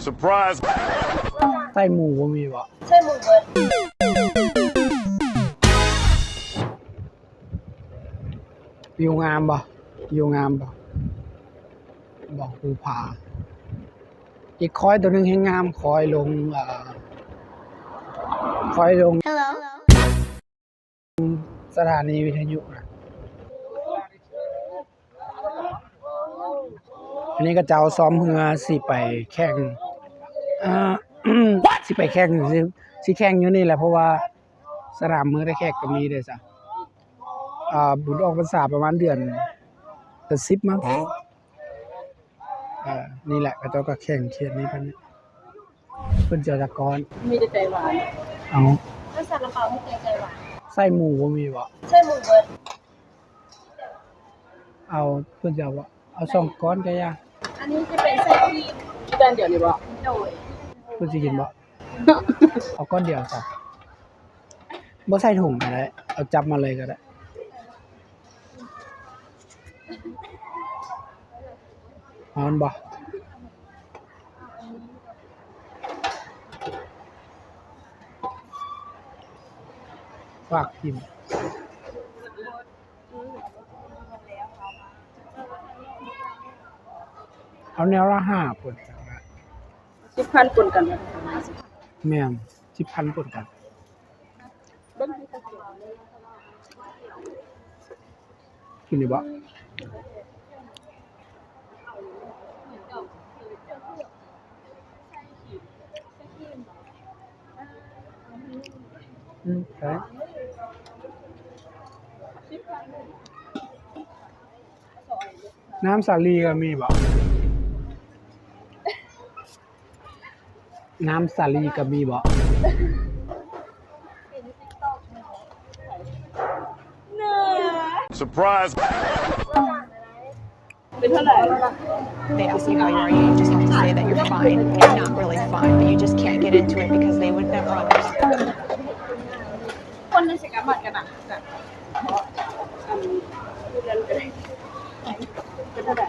Surprise! ໄສ້ໝູບໍ່ມີບໍ່? ໄສ້ໝູເບິດ. ວິວງາມບໍ່? ວິວງາມບໍ່? ບໍ່ ພູຜາ. ອີກຄອຍໂຕໜຶ່ງແຮງງາມ, ຄອຍລົງ ເອີ ຄອຍລົງ Hello. ສະຖານີວິທະຍຸນະ. ອັນນີ້ເຂົາເຈົ້າຊ້ອມເຮືອຊິໄປແຂ່ງ ເອີ ຊິໄປແຂ່ງ ຊິ ຊິແຂ່ງຢູ່ນີ້ແຫຼະ ເພາະວ່າສະໜາມເມືອງທ່າແຂກກໍມີເດ້ຊະ. ອ່າ ບຸນອອກພັນສາປະມານເດືອນ ເດືອນສິບມັ້ງ. ເອີ ນີ້ແຫຼະ ເຂົາເຈົ້າກໍແຂ່ງເຂດນີ້ ເພິ່ນ ເພິ່ນຈະຕະກອນ ມີແຕ່ໃຈຫວານ. ເອົາ ແລ້ວຊາລາເປົາມີແຕ່ໃຈຫວານ. ໄສ້ໝູບໍ່ມີບໍ່? ໄສ້ໝູເບິດ. ເອົາ ເພິ່ນຈະເອົາບໍ່? ເອົາສອງກ້ອນກໍຢ່າ. ອັນນີ້ຈະເປັນໄສ້ຄີມ ກ້ອນດຽວນີ້ບໍ່? ໂດຍ. ເພິ່ນຊິກິນບໍ່? ເອົາກ້ອນດຽວຊະ. ບໍ່ໃສ່ຖົງກໍໄດ້ ເອົາຈັບມາເລີຍກໍໄດ້. ຮ້ອນບໍ່? ຝາກພິມ. ເອົາແນວລະຫ້າ ປນກັນ. ສິບພັນ ປນກັນ. ແມ່ນ ສິບພັນ ປນກັນ. ເບິ່ງ ກິນຢູ່ບໍ່? ອືມ ໄດ້. ນ້ຳສາລີກໍມີບໍ່? ນ້ຳສາລີກໍມີບໍ່? Surprise! ເປັນເທົ່າໃດ? They ask you how you are, you just have to say that you're fine. You're not really fine, but you just can't get into it because they would never understand. ຄົນໃນສະກາມາດກັນນະ ແບບ ອັນ ເປັນເທົ່າໃດ?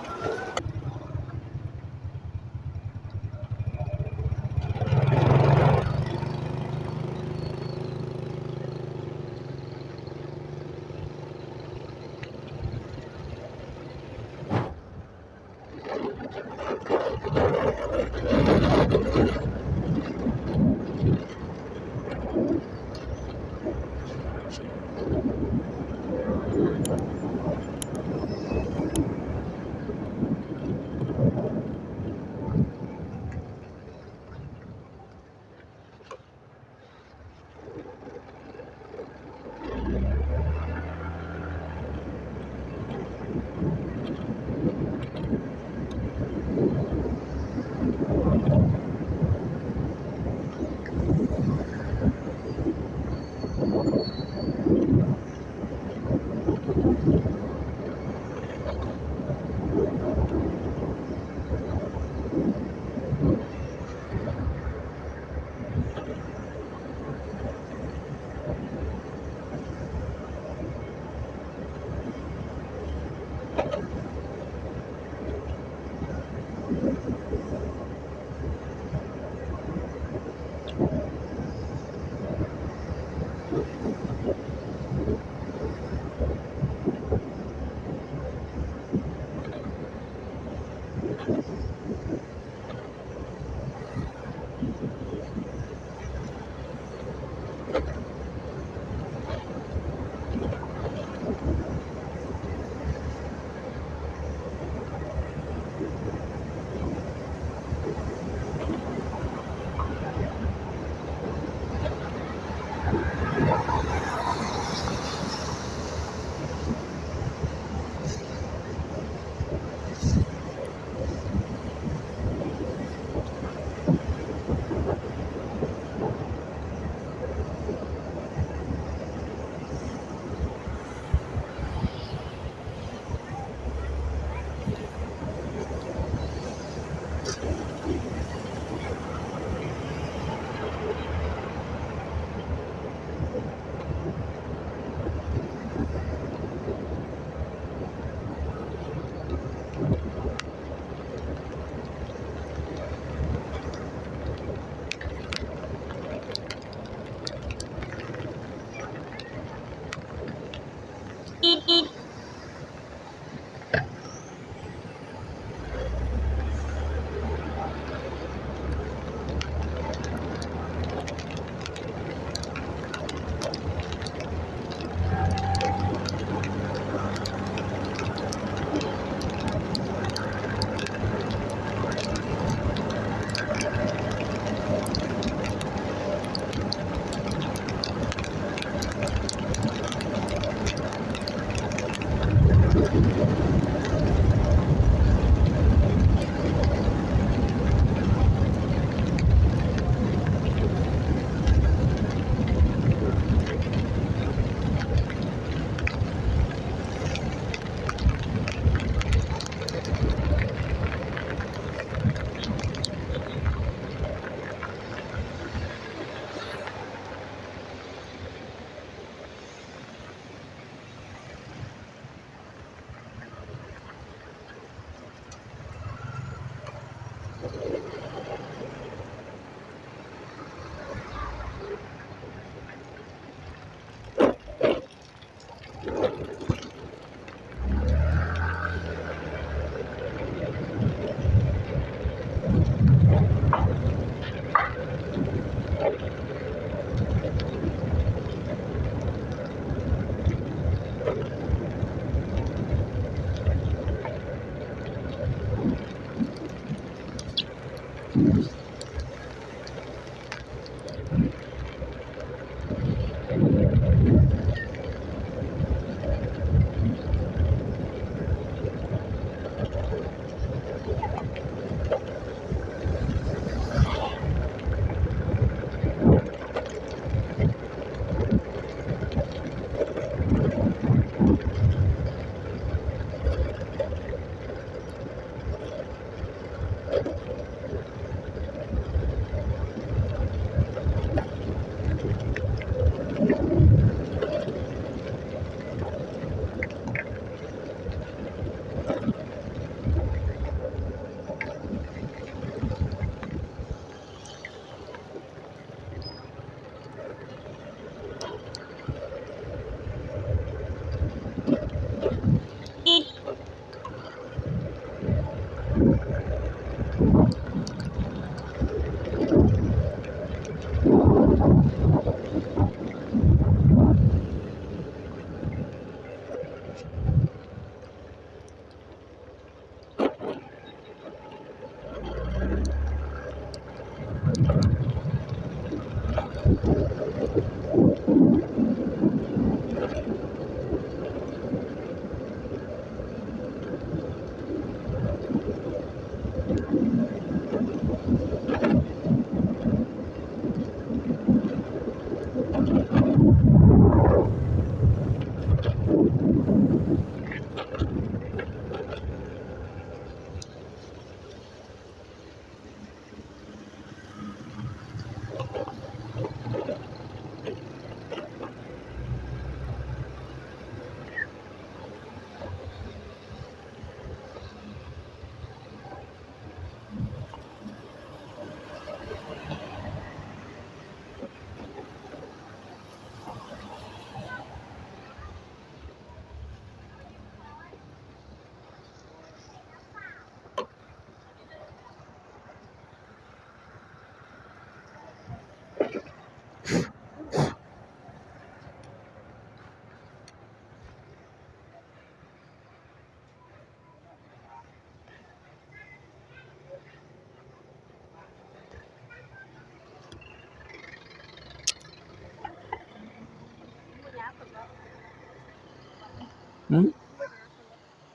ຫືມ?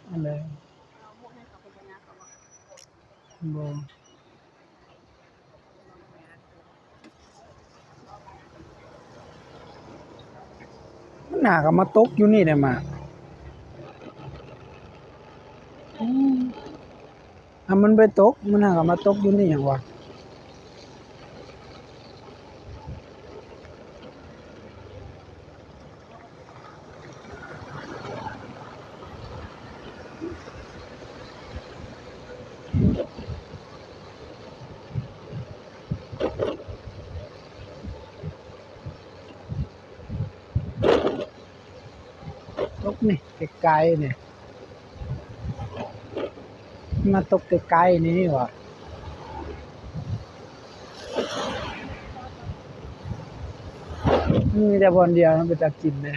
ອັນໃດ? ບໍ່. ມັນຫາກະມາຕົກຢູ່ນີ້ແຫຼະໝາກ. ອືມ ຖ້າມັນໄປຕົກ ມັນຫາກະມາຕົກຢູ່ນີ້ຫຍັງວະ? ຕົກນີ້ ໄກໆນີ້ ມາຕົກໃກ້ໆນີ້ຫວາ? ມີແຕ່ບ່ອນດຽວເນາະ ເປັນຕາກິນເດ້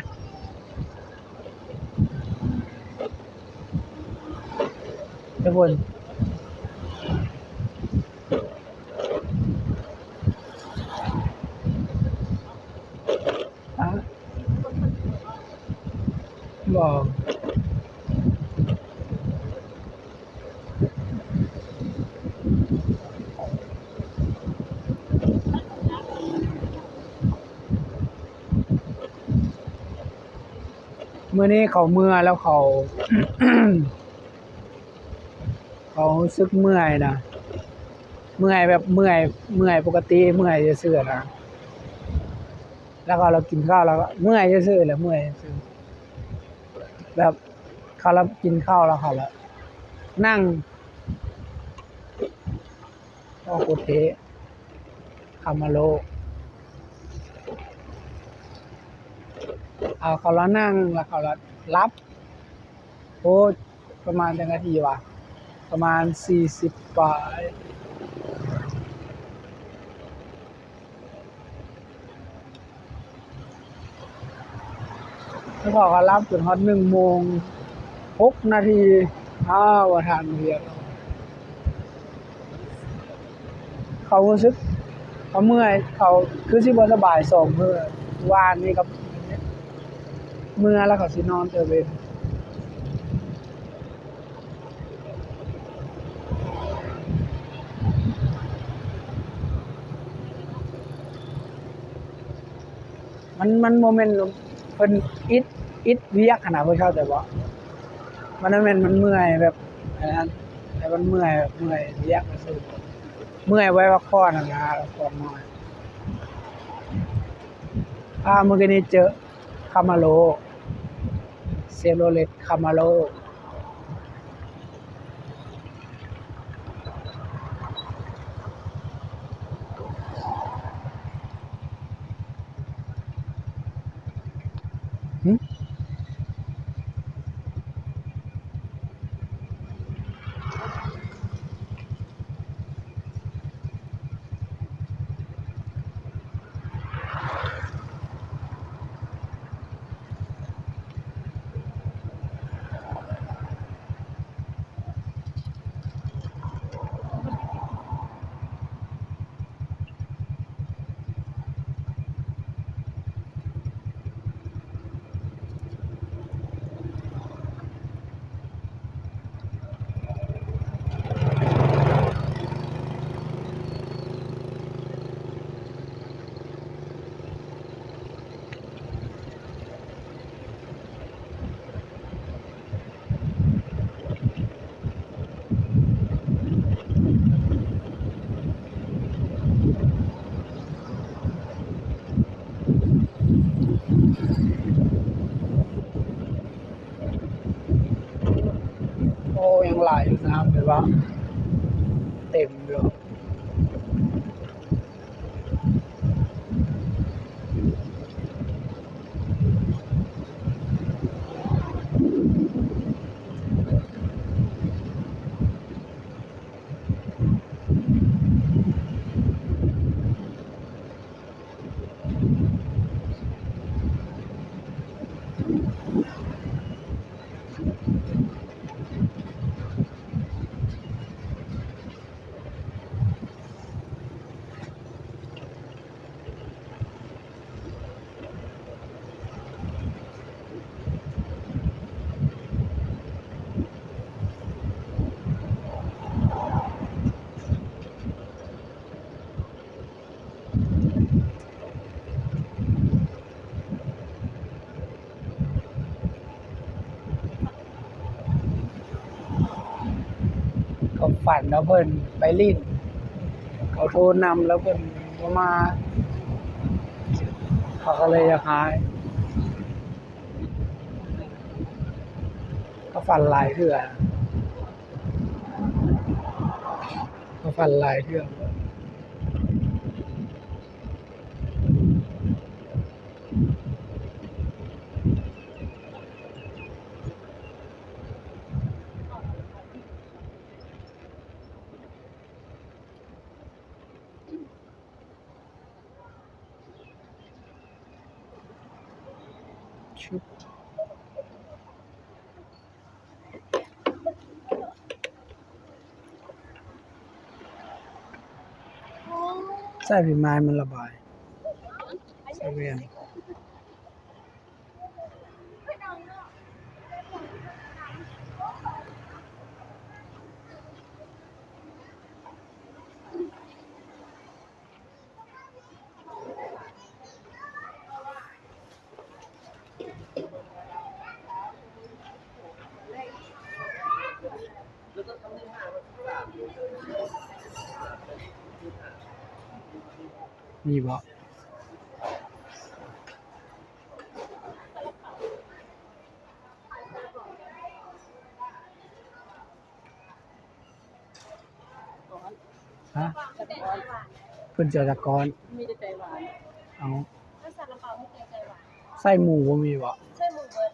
ແຕ່ບ່ອນ ອະ ບໍ່. ມື້ນີ້ເຂົາເມືອແລ້ວເຂົາ ເຂົາຮູ້ສຶກເມື່ອຍນະ ເມື່ອຍແບບເມື່ອຍ ເມື່ອຍປົກກະຕິ ເມື່ອຍຊື່ໆນະ ແລ້ວເຂົາລະກິນເຂົ້າແລ້ວກະເມື່ອຍຊື່ໆແຫຼະ ເມື່ອຍຊື່ໆ ແບບເຂົາລະກິນເຂົ້າແລ້ວເຂົາລະນັ່ງ ໂອ້ ໂຄດເທ່ ຄາມາໂລ ເອົາ ເຂົາລະນັ່ງ ແລ້ວເຂົາລະຫຼັບ ໂອ້ ປະມານຈັກນາທີວະ ປະມານສີ່ສິບປາຍ. ແລ້ວເຂົາກະຫຼັບຈົນຮອດໜຶ່ງໂມງຫົກນາທີ ອ້າວ ບໍ່ທັນວຽກ ເຂົາຮູ້ສຶກ ເຂົາເມື່ອຍ ເຂົາຄືຊິບໍ່ສະບາຍສອງມື້ ວານນີ້ກະເມື່ອແລ້ວເຂົາຊິນອນແຕ່ເວັນ. ມັນ ມັນບໍ່ແມ່ນເພິ່ນອິດ ອິດວຽກຫັ້ນນະ ເພິ່ນເຂົ້າໃຈບໍ່? ມັນບໍ່ແມ່ນ ມັນເມື່ອຍແບບອັນນັ້ນ ແຕ່ມັນເມື່ອຍ ເມື່ອຍວຽກຊື່ໆ ເມື່ອຍໄວ້ພັກຜ່ອນຫັ້ນນະ ພັກຜ່ອນໜ້ອຍ. ອາ ມື້ກີ້ນີ້ເຈີຄາມາໂລ ເຊໂຣເລັດຄາມາໂລ. ຫື? ໂອ້ ຍັງຫຼາຍຢູ່ນະ ແຕ່ວ່າເຕັມຢູ່. ເຂົາຝັນວ່າເພິ່ນໄປຫຼິ້ນ ເຂົາໂທນຳແລ້ວເພິ່ນບໍ່ມາ ເຂົາກະເລີຍຢາກຫາຍ ເຂົາຝັນຫຼາຍເທື່ອ ເຂົາຝັນຫຼາຍເທື່ອ. ໃສ່ຜີມາໃຫ້ມັນລະບາຍ ໃສ່ແວ່ນ. ມີບໍ່? ຮະ? ເພິ່ນຊິເອົາຈັກກ້ອນ? ມີແຕ່ໄຈ້ຫວານ. ເອົາ ແລ້ວຊາລາເປົາມີແຕ່ໄຈ້ຫວານ. ໄສ້ໝູບໍ່ມີບໍ່? ໃສ່ໝູເບິດ.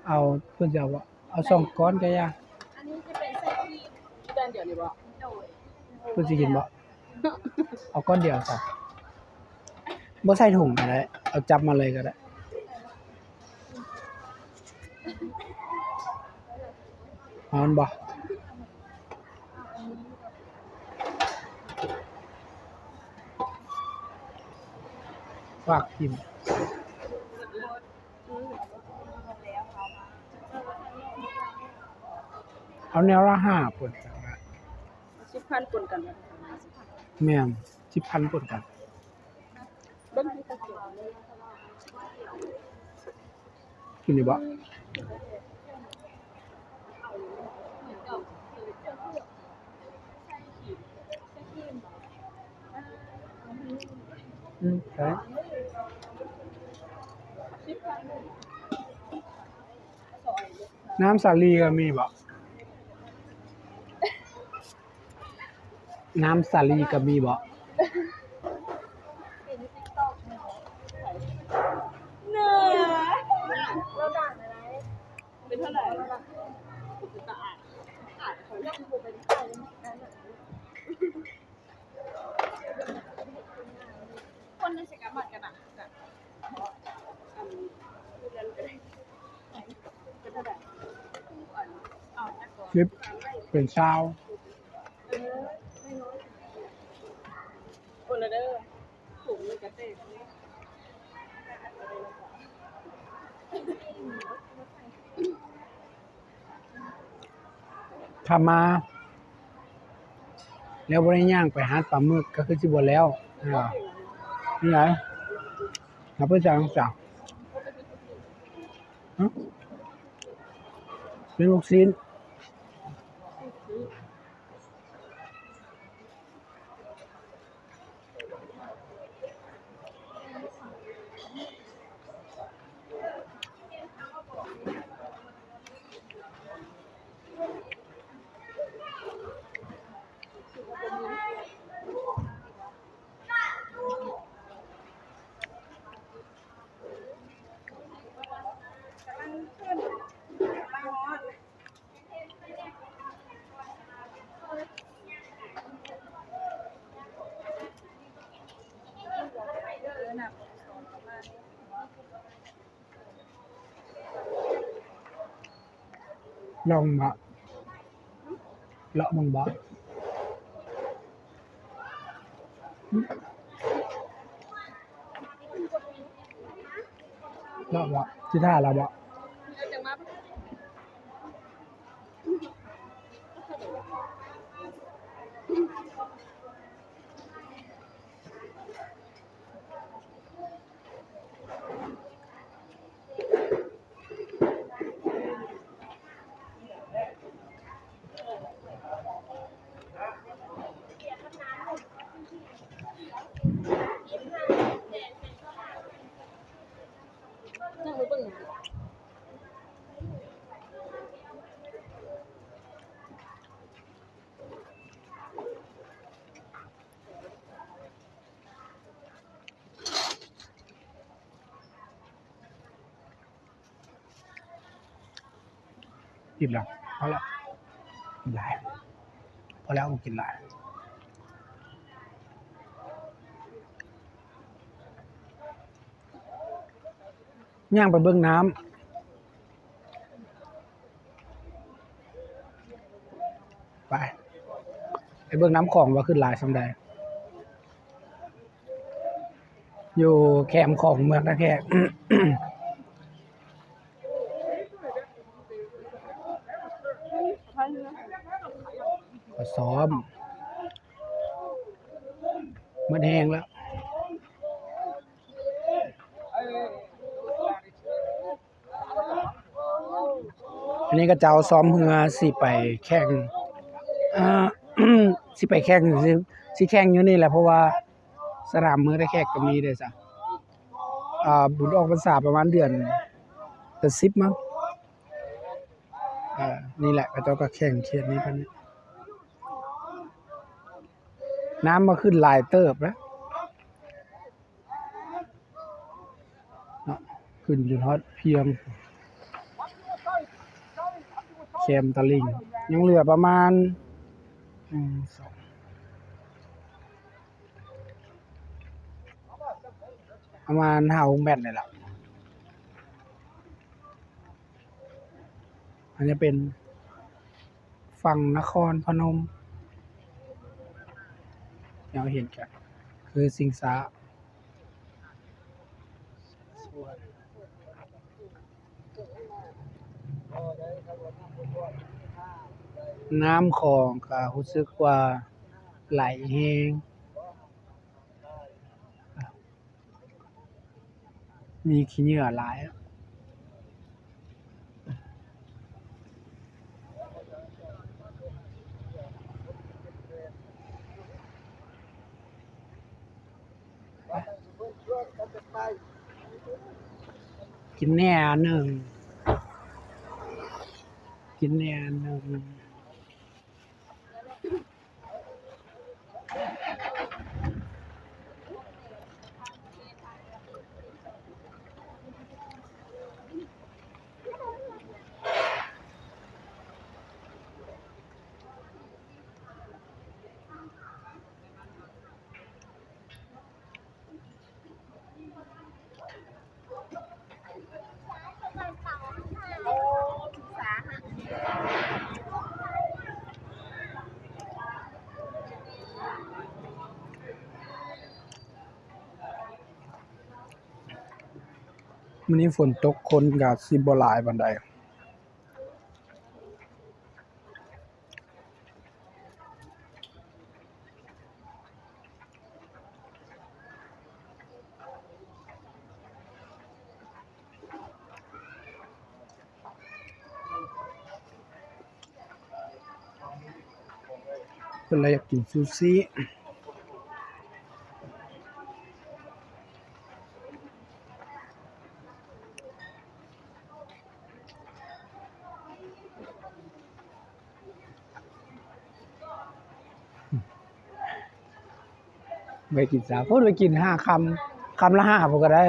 ເອົາ ເພິ່ນຊິເອົາບໍ່? ເອົາສອງກ້ອນກໍຢ່າ. ອັນນີ້ຈະເປັນໃສ່ທີ່ ກ້ອນດຽວນີ້ບໍ່? ໂດຍ. ເພິ່ນຊິກິນບໍ່? ເອົາກ້ອນດຽວຊະ. ບໍ່ໃສ່ຖົງກໍໄດ້ ເອົາຈັບມາເລີຍກໍໄດ້. ຮ້ອນບໍ່? ຝາກກິນ. ເອົາແນວລະຫ້າປອນກັນ. ສິບພັນປອນກັນ. ແມ່ນ ສິບພັນປອນກັນ. ເບິ່ງ ກິນຢູ່ບໍ່? ອືມ ໄດ້. ນ້ຳສາລີກໍມີບໍ່? ນ້ຳສາລີກໍມີບໍ່? ເປັນເທົ່າໃດ? ຄົນໃນສະກາບັດກັນນະ ອັນ ເປັນເທົ່າໃດ? ສິບ ເປັນຊາວ. ໂອລະເດີ ຖົງມັນກະແຕກເລີຍ. ຖ້າມາແລ້ວບໍ່ໄດ້ຍ່າງໄປຮ້ານປາໝຶກກໍຄືຊິບໍ່ແລ້ວ. ເປັນຫຍັງ? ເອົາໄປສັ່ງຊະ. ຫຶ? ເປັນລູກຊີ້ນ. ລອງບໍ່? ເລາະເບິ່ງບໍ່? ເລາະບໍ່? ຊິຖ້າລາວບໍ່? ອີ່ມແລ້ວ ພໍແລ້ວ ກິນຫຼາຍ ພໍແລ້ວ ບໍ່ກິນຫຼາຍ. ຍ່າງໄປເບິ່ງນ້ຳ ໄປ ໄປເບິ່ງນ້ຳຂອງວ່າຂຶ້ນຫຼາຍສ່ຳໃດ ຢູ່ແຄມຂອງເມືອງທ່າແຂກ ກໍຊ້ອມ ໝົດແຮງແລ້ວ. ອັນນີ້ເຂົາເຈົ້າຊ້ອມເຮືອຊິໄປແຂ່ງ ອ່າ ຊິໄປແຂ່ງ ຊິ ຊິແຂ່ງຢູ່ນີ້ແຫຼະ ເພາະວ່າສະໜາມເມືອງທ່າແຂກກໍມີເດ້ຊະ. ອ່າ ບຸນອອກພັນສາປະມານເດືອນ ເດືອນສິບມັ້ງ. ເອີ ນີ້ແຫຼະ ເຂົາເຈົ້າກໍແຂ່ງເຂດນີ້ປານນີ້. ນ້ຳມາຂຶ້ນຫຼາຍເຕີບແລ້ວເນາະ ຂຶ້ນຈົນຮອດພຽງ ແຄມຕະລິ່ງ ຍັງເຫຼືອປະມານ ໜຶ່ງ ສອງ ປະມານຫ້າຫົກແມັດນີ້ແຫຼະ. ອັນນີ້ເປັນຝັ່ງນະຄອນພະນົມ ແນວເຫັນກະຄືຊິງຊ້າ. ນ້ຳຂອງກະຮູ້ສຶກວ່າໄຫຼແຮງ. ມີຂີ້ເຫຍື້ອຫຼາຍ. ກິນແດ່ອັນໜຶ່ງ ກິນແດ່ອັນໜຶ່ງ. ມື້ນີ້ຝົນຕົກ ຄົນກະຊິບໍ່ຫຼາຍປານໃດ. ເພິ່ນລະຢາກກິນຊູຊິ. ໄປກິນຊາ ພຸ້ນໄປກິນຫ້າຄຳ ຄຳລະຫ້າພຸ້ນກໍໄດ້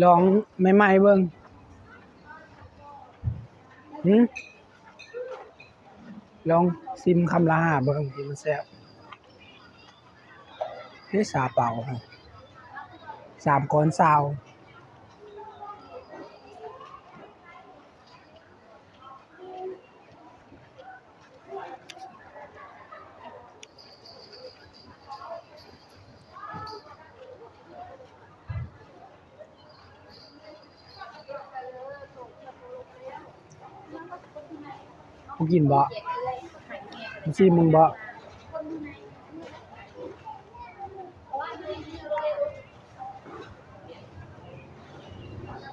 ລອງໃໝ່ໆເບິ່ງ. ຫື ລອງຊິມຄຳລະຫ້າເບິ່ງ ມັນແຊບ. ເດ ຊາເປົາ ສາມກ້ອນຊາວ. ບໍ່ກິນບໍ່? ຊິມເບິ່ງບໍ່?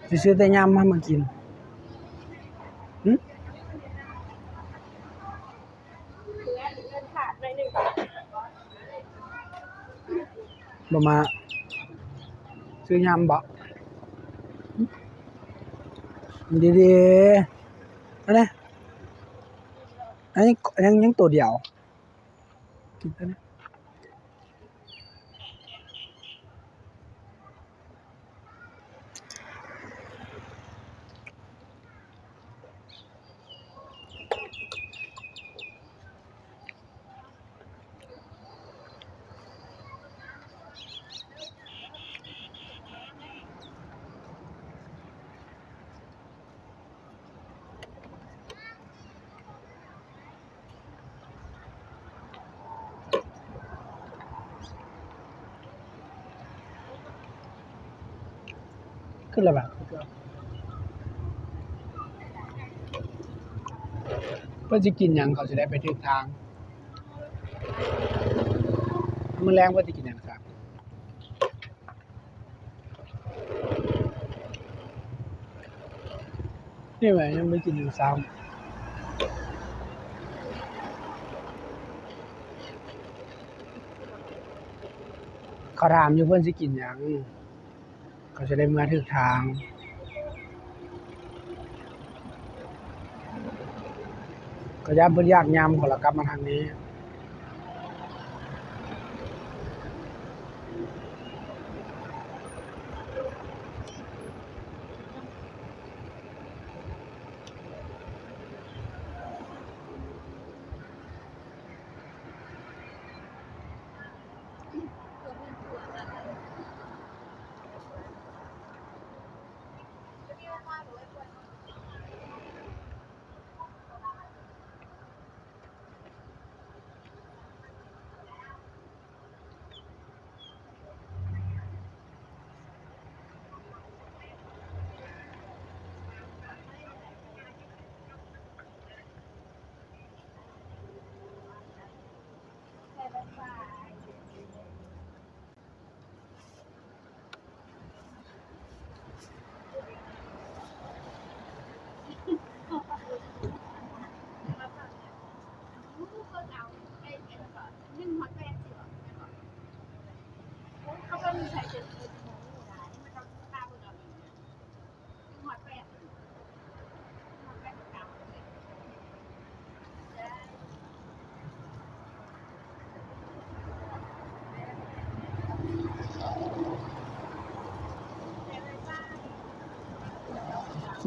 ຊິຊື້ແຕ່ຍຳມາ ມາກິນ. ຫຶ? ບໍ່ມາ ຊື້ຍຳບໍ່? ດີໆ ອັນນີ້ ອັນນີ້ຍັງ ຍັງໂຕດຽວ ກິນໄປນະ. ຂຶ້ນແລ້ວຫວາ? ເພິ່ນຊິກິນຫຍັງ ເຂົາຊິໄດ້ໄປຖືກທາງ. ມື້ແລງເພິ່ນຊິກິນຫຍັງຊະ? ນີ້ແຫຼະ ຍັງບໍ່ໄດ້ກິນຫຍັງຊ້ຳ. ເຂົາຖາມຢູ່ເພິ່ນຊິກິນຫຍັງ ເຂົາຈະໄດ້ເມືອຖືກທາງ. ກໍຢ້ານເພິ່ນຢາກຍ່ຳ ເຂົາລະກັບມາທາງນີ້.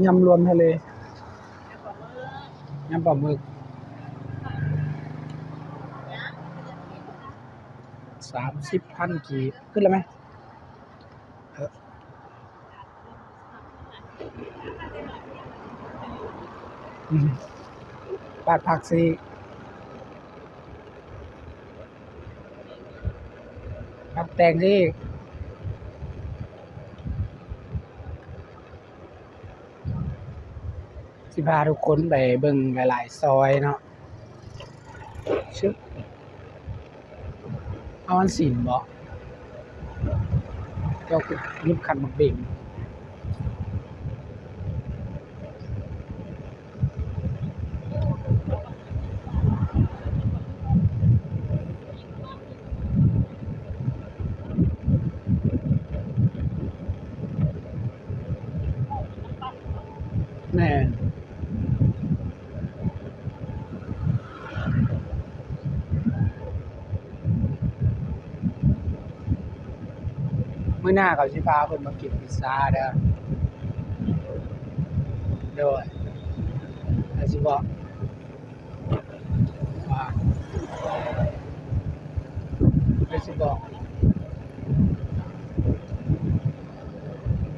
ຍຳລວມທະເລ ຍຳປາໝຶກ ສາມສິບພັນກີບ ຂຶ້ນແລ້ວໄໝ? ເອີ ອືມ ປາດຜັກຊີກ ປັບແຕ່ງຊີກ ຊິພາທຸກຄົນໄປເບິ່ງຫຼາຍໆຊອຍເນາະ. ຊຶບ ເອົາອັນສີນບໍ? ເຈົ້າຄືຍິບຄັນໝາກເບັງ. ແມ່ນ ມື້ໜ້າເຂົາຊິພາເພິ່ນມາກິນພິຊຊາເດີ. ໂດຍ ແລ້ວຊິບອກ ວ່າ ແລ້ວຊິບອກ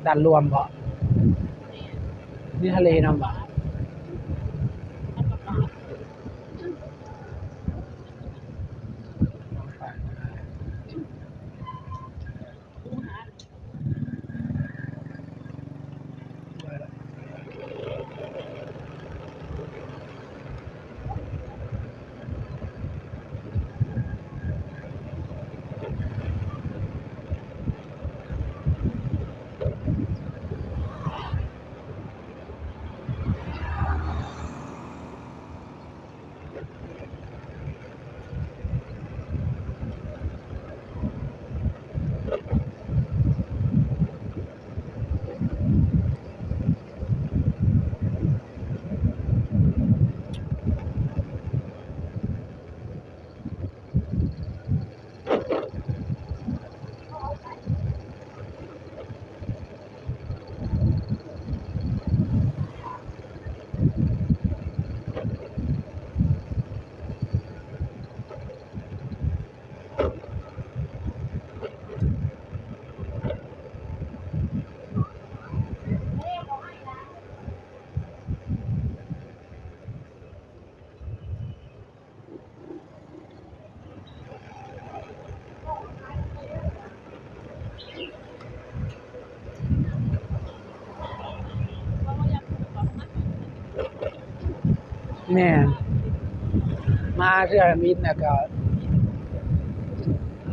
ດ້ານລວມບໍ? ມີທະເລນຳບໍ? ແມ່ນ ມາເທື່ອທຳອິດນະກະ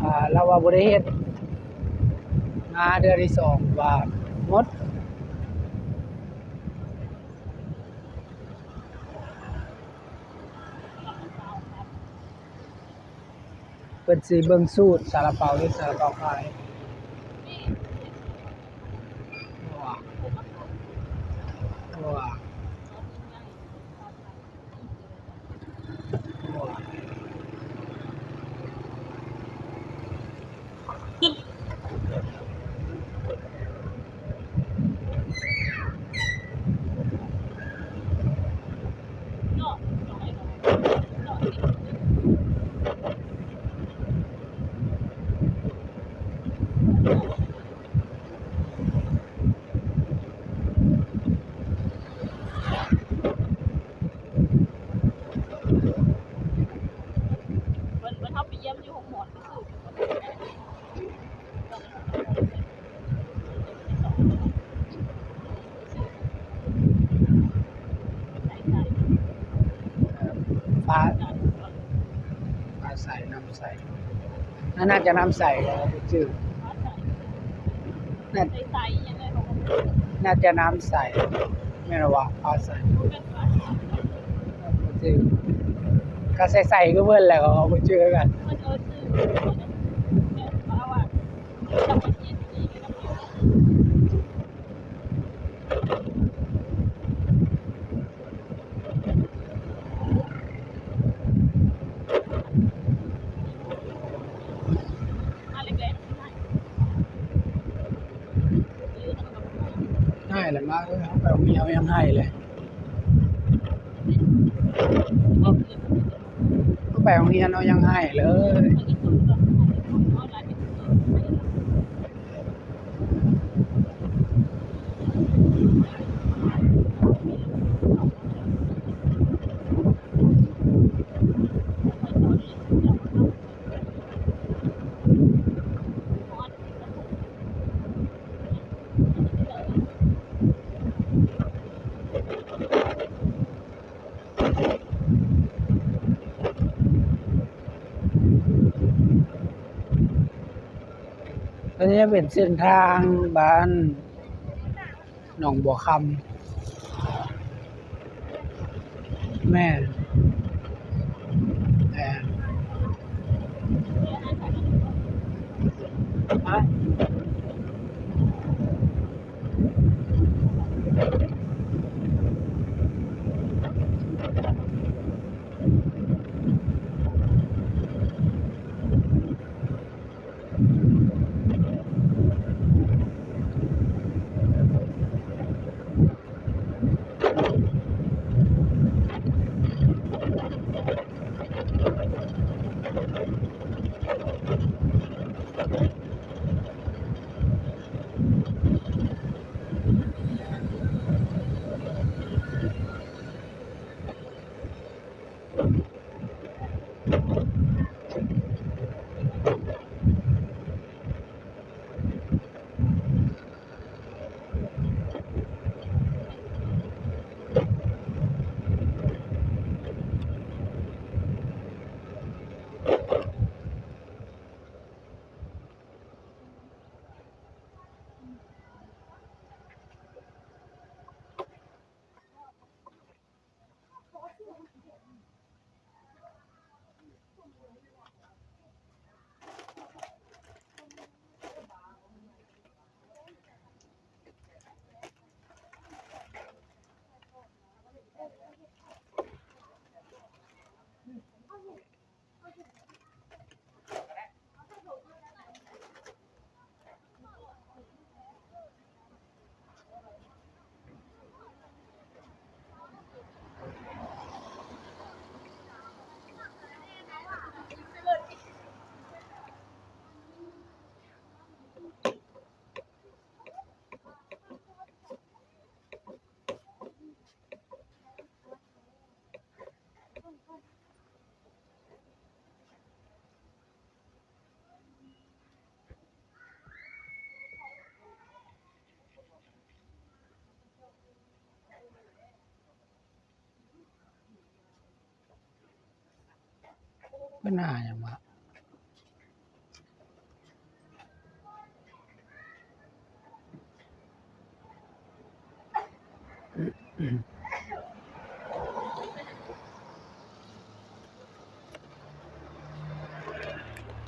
ອ່າ ລາວວ່າບໍ່ໄດ້ເຮັດ ມາເທື່ອທີສອງວ່າໝົດ. ເພິ່ນຊິເບິ່ງສູດຊາລາເປົາ ຫຼື ຊາລາເປົາຂາຍ. ເພິ່ນ ເພິ່ນເຮົາໄປຢ້ຽມຢູ່ໂຮງໝໍ ຟ້າ ຟ້າໃສ ນ້ຳໃສ ໜ້າຈະນ້ຳໃສ ບໍ່ຈື່ ໜ້າ ໜ້າຈະນ້ຳໃສ ແມ່ນບໍ່ວະ? ຟ້າໃສ ບໍ່ຈື່ ກະໃສໆຄືເພິ່ນແຫຼະ ເຂົາບໍ່ຈື່ຄືກັນ. ໄຫ້ແຫຼະ ມາເອີຍ ເຮົາໄປໂຮງຮຽນເຮົາຍັງໄຫ້ເລີຍ. ໄປໂຮງຮຽນເຮົາຍັງໄຫ້ເລີຍ. ອັນນີ້ເປັນເສັ້ນທາງບ້ານໜອງບົວຄຳ. ແມ່ນ ແມ່ນ ໄປ.ເພິ່ນຫາຫຍັງວະ? ເ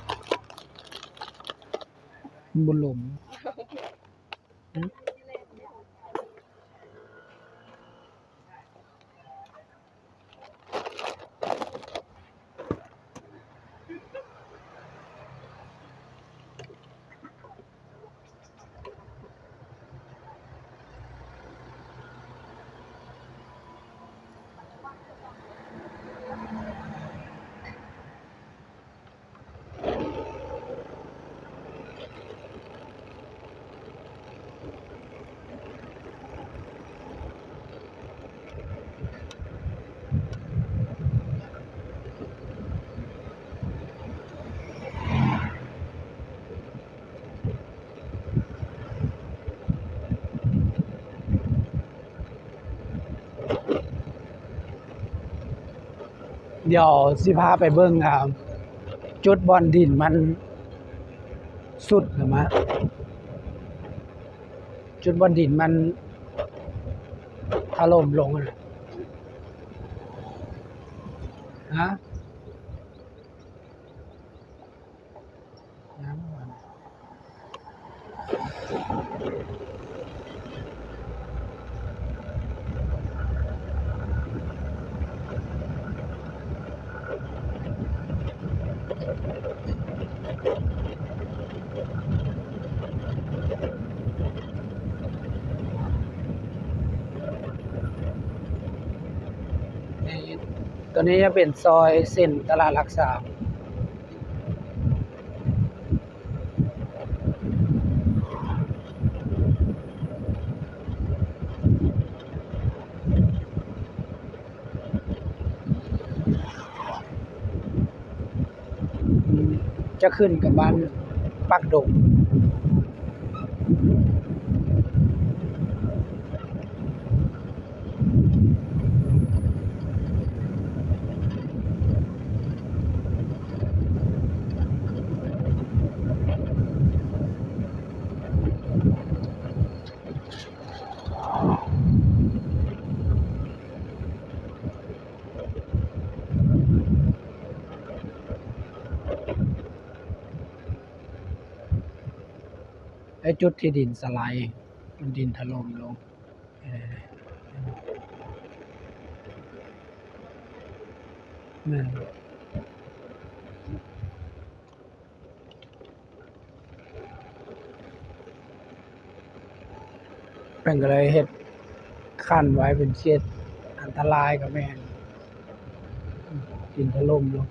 ມັນບໍ່ລົງ. ດຽວຊິພາໄປເບິ່ງ ອ່າ ຈຸດບ່ອນດິນມັນຊຸດຫັ້ນນະ ຈຸດບ່ອນດິນມັນຖະຫຼົ່ມລົງຫັ້ນນະ. ຮະ? ນີ້ ໂຕນີ້ຈະເປັນຊອຍເສັ້ນຕະຫຼາດຫຼັກສາມ. ຈະຂຶ້ນກັບບ້ານປາກດົງ. ແລະ ຈຸດທີ່ດິນສະໄລ ດິນຖະຫຼົ່ມລົງ. ເອີ ແມ່ນ ເພິ່ນກໍເລີຍເຮັດຂັ້ນໄວ້ເປັນເຂດອັນຕະລາຍກໍແມ່ນ ດິນຖະຫຼົ່ມລົງ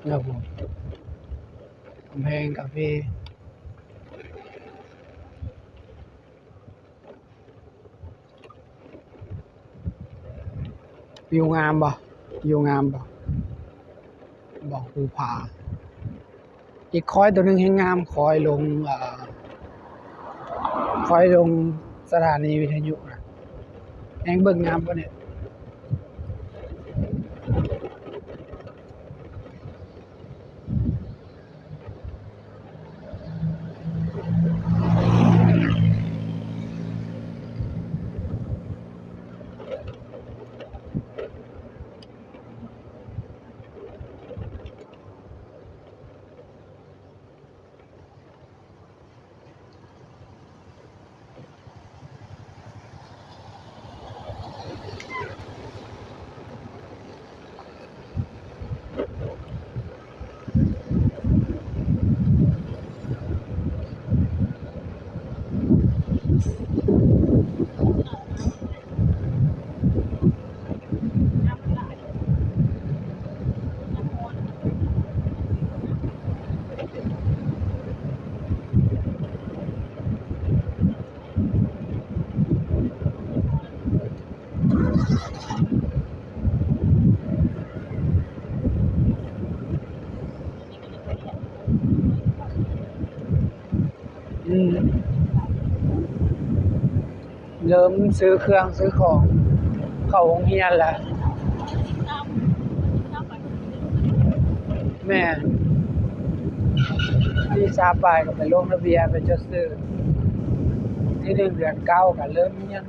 ແລ້ວ ກຳແພງກາເຟ. ວິວງາມບໍ່? ວິວງາມບໍ່? ບໍ່ ພູຜາ. ອີກຄອຍໂຕໜຶ່ງແຮງງາມ, ຄອຍລົງ ເອີ ຄອຍລົງສະຖານີວິທະຍຸນະ ແຮງເບິ່ງງາມກວ່ານີ້. ອືມ ເລີ່ມຊື້ເຄື່ອງຊື້ຂອງເຂົ້າໂຮງຮຽນແລ້ວ. ແມ່ນ ທີຊາວປາຍກໍໄປລົງທະບຽນ ໄປຈົດຊື້. ທີໜຶ່ງເດືອນເກົ້າກໍເລີ່ມຮຽນ.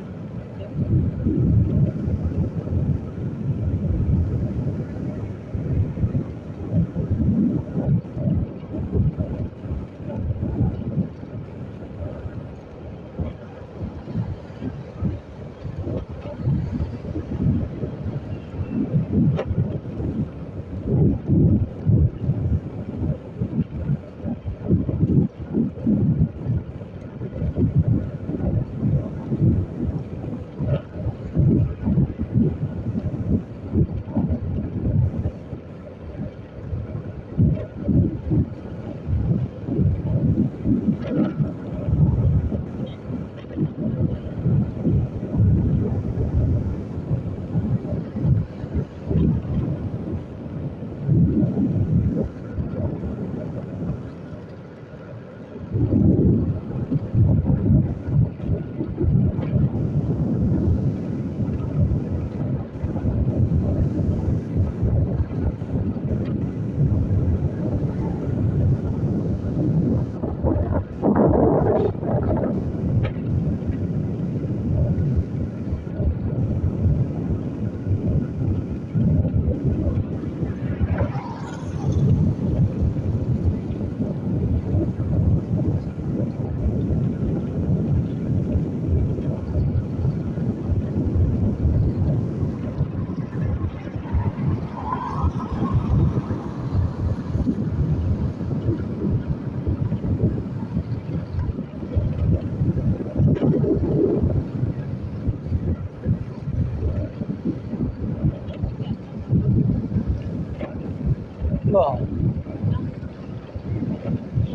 ບໍ່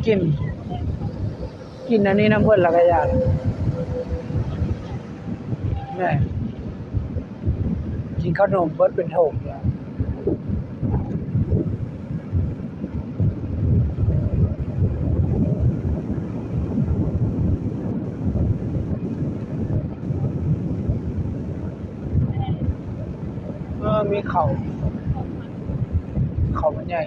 ກິນ ກິນອັນນີ້ນຳເພິ່ນລະກະຢ້ານ ແມ່ນ ກິນເຂົ້າໜົມເບິດເປັນຖົງແລ້ວ. ເອີ ມີເຂົ້າ ເຂົ້າມັນໃຫຍ່.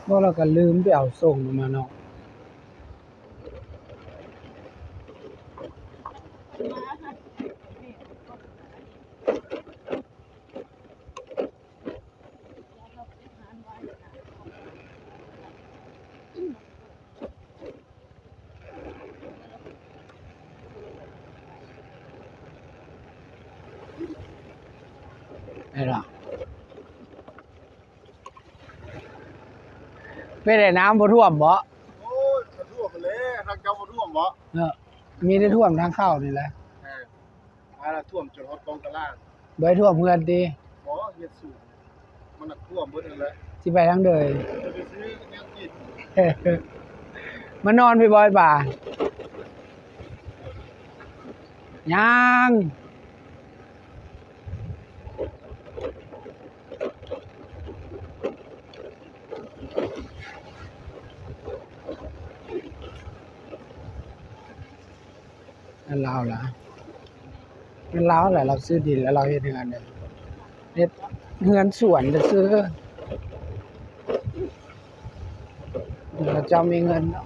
ບໍ່ ລະກະລືມໄປເອົາສົ່ງມາເນາະ. ແມ່ນລະ ເປັນໄດ ນ້ຳບໍ່ຖ້ວມບໍ? ໂອ້ຍ ກະຖ້ວມແຫຼະ ທາງເຈົ້າບໍ່ຖ້ວມບໍ? ເນາະ ມີແຕ່ຖ້ວມທາງເຂົ້ານີ້ແຫຼະ. ເອີ ມາລະຖ້ວມຈົນຮອດກອງຕະລ່າງ. ບໍ່ໄດ້ຖ້ວມເຮືອນຕິ? ບໍ່ ເຮືອນສູງ ມັນນະຖ້ວມເບິດຫັ້ນແຫຼະ. ຊິໄປທາງໃດ? ຈະໄປຊື້ແນວກິນ. ມານອນພີ້ບໍ ໄອ້ປາ? ຍັງ. ແມ່ນລາວລະ ແມ່ນລາວແຫຼະ ລາວຊື້ດິນແລ້ວລາວເຮັດເຮືອນເດ້ ເຮັດເຮືອນສວນຊື່ໆ ເຂົາເຈົ້າມີເງິນເນາະ.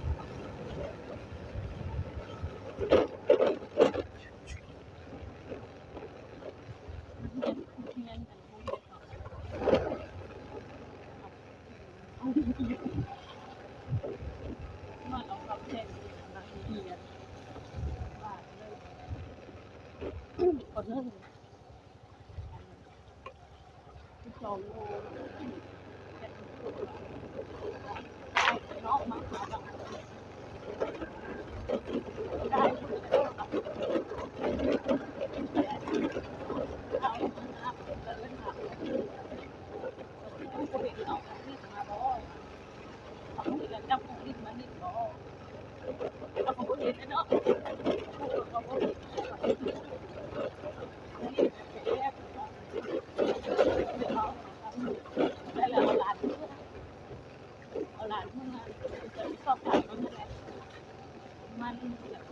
ມັນ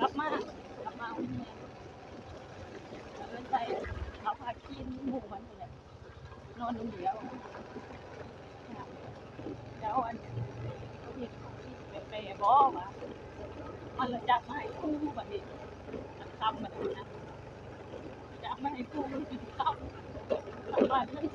ກັບມາ ກັບມາໂຮງຮຽນ ເອີ້ນໃສ່ເອົາຜ້າຄີນໝູ່ມັນນີ້ແຫຼະ ນອນຄົນດຽວ. ແລ້ວອັນ ເຂົາເຮັດ ເຂົາຄິດແປໆບໍວ່າ ມັນລະຈັບມາໃຫ້ຄູບາດນີ້ ອັນຄຳມັນນະ ຈັບມາໃຫ້ຄູກິນຄຳ ຄຳບາດນັ້ນ.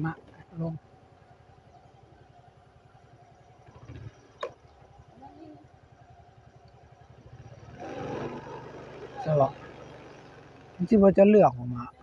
ມາລົງ ໃຊ່ບໍ່? ມັນຊິບໍ່ຈະເລືອກອອກມາ.